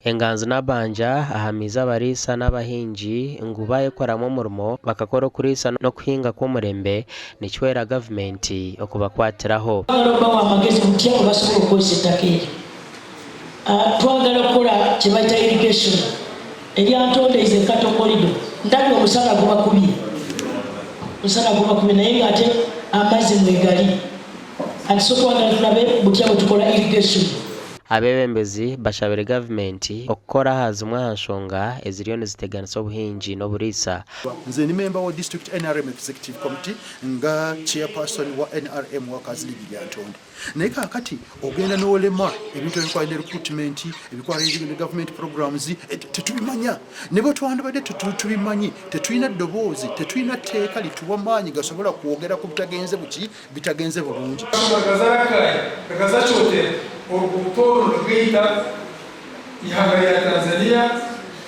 Enganzi Nabbanja ahamiize abariisa n'abahingi ngu baayekoramu omurimo bakakora okuriisa n'okuhinga kw'omurembe nikihwera gavumenti okubakwatiraho. Twagala okubawa amagezi butya bwebasobola okukozesa ettaka eryo. Twagala okukola kyebayita irrigation. Eryantonde is a cattle corridor. Ndabye omusana gubakubye, omusana gubakubye naye nga ate amazzi mwegali. And so twagala tulabe butya bwetukola irrigation. Abeebembezi bashabire gavumenti okukora aha zimwe aha nshonga eziriyo niziteganisa obuhingi n'oburiisa. Nze ndi member wa district nrm executive committee nga chairperson wa nrm workers league Lyantonde. Naye kakati ogenda nolema ebintu ebikwata ne recruitment, ebikwata ne government programs eh, tetubimanya. Ne bwe twandibadde tubimanyi tetulina ddoboozi, tetulina tteeka lituwa maanyi gasobola kwogera ku bitagenze buki bitagenze bulungi. Rakaza Rakai, rakaza Kyotera, oruguuto oru nirugaita eihanga rya Tanzania,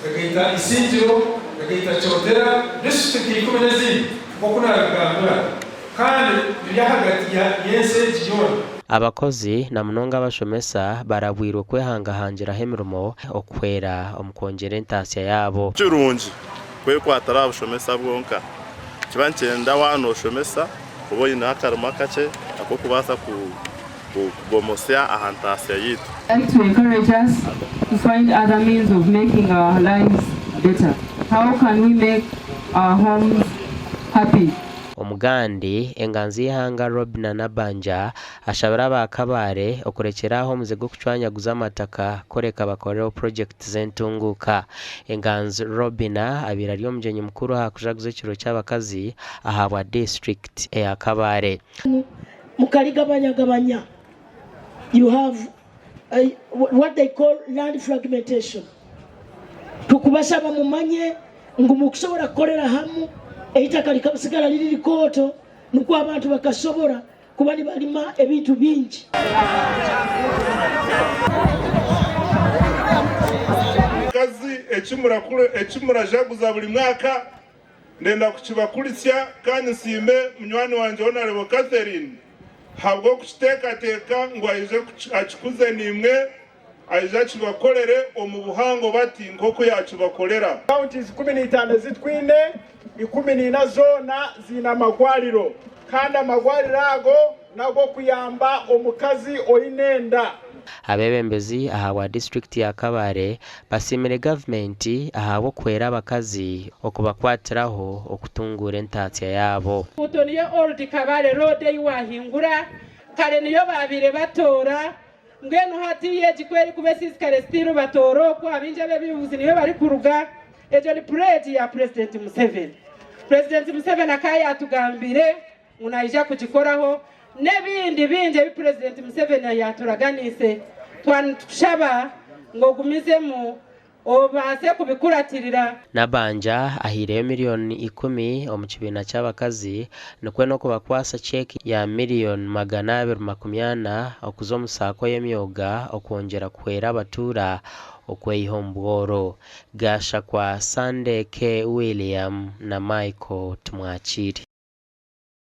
rigaita Isingiro, rigaita Kyotera, disiturikiti nka ikumi n'ezindi nk'oku naabigambira kandi riri ahagati y'ensi egi yoona. Abakozi na munonga abashomesa barabwirwe kwehangahangiraho emirimo okuhwera omu kwongyera entaasya yaabo. Tikirungi kwekwatira aha bushomesa bwonka. Nikiba nikyenda waaba nooshomesa obe oineho akarimo akakye ak'okubaasa kugomotsya aha ntaasya yaitu. Like to encourage us to find other means of making our lives better. How can we make our homes happy? Omugandi, enganzi y'eihanga Robinah Nabbanja ashabire aba Kabale okurekyera aho omuze gw'okucwanyaguza amataka kureka bakoreho purogyekiti z'entunguuka. Enganzi Robinah abaire ari omugyenyi mukuru aha kujaguza ekiro ky'abakazi ahabwa disiturikiti eya Kabale. Mukarigabanyagabanya, you have what they call land fragmentation. Tukubashaba mumanye ngu mukusobora kukorera hamu eitaka rikasigara riri rikooto nukwo abantu bakasobora kuba nibarima ebintu bingi. Kazi eki murajaguza buri mwaka ndenda kukibakuritsya kandi nsiime munywani wangye Honarebo Catherine ahabw'okukiteekateeka ngu aije akikuze naimwe aije akibakorere omu buhango bati nk'oku yaakibakorera. Counties 15 ezi twine, 14 zoona ziine amagwariro kandi amagwariro ago n'ag'okuyamba omukazi oine enda. Abeebembezi ahabwa disiturikiti ya Kabale basiimire gavumenti ahabw'okuhwera abakazi okubakwatiraho okutunguura entaatsya yaabo. Enguuto niyo Old Kabale Road ei waahingura kare niyo baabaire batoora. Mbwenu hatiiya egi ku erikuba esiisikare still batoora okwo, abaingi ab'eby'obufuzi niyo barikuruga. Egyo ni pledge ya Purezidenti Museveni. Purezidenti Museveni akaba yaatugambire ngu naija kugikoraho n'ebindi bingi ebi Purezidenti Museveni yaaturaganiise. Twaba nitukushaba ngu ogumizemu obaase kubikuratirira. Nabbanja ahaireyo miriyoni ikumi omu kibiina ky'abakazi nikwo n'okubakwasa cheque ya miriyoni 240 okuza omu saako y'emyoga okwongyera kuhwera abatuura okweyiha omu bworo. Gashakwa Sunday K. William na Michael Tumwakiire.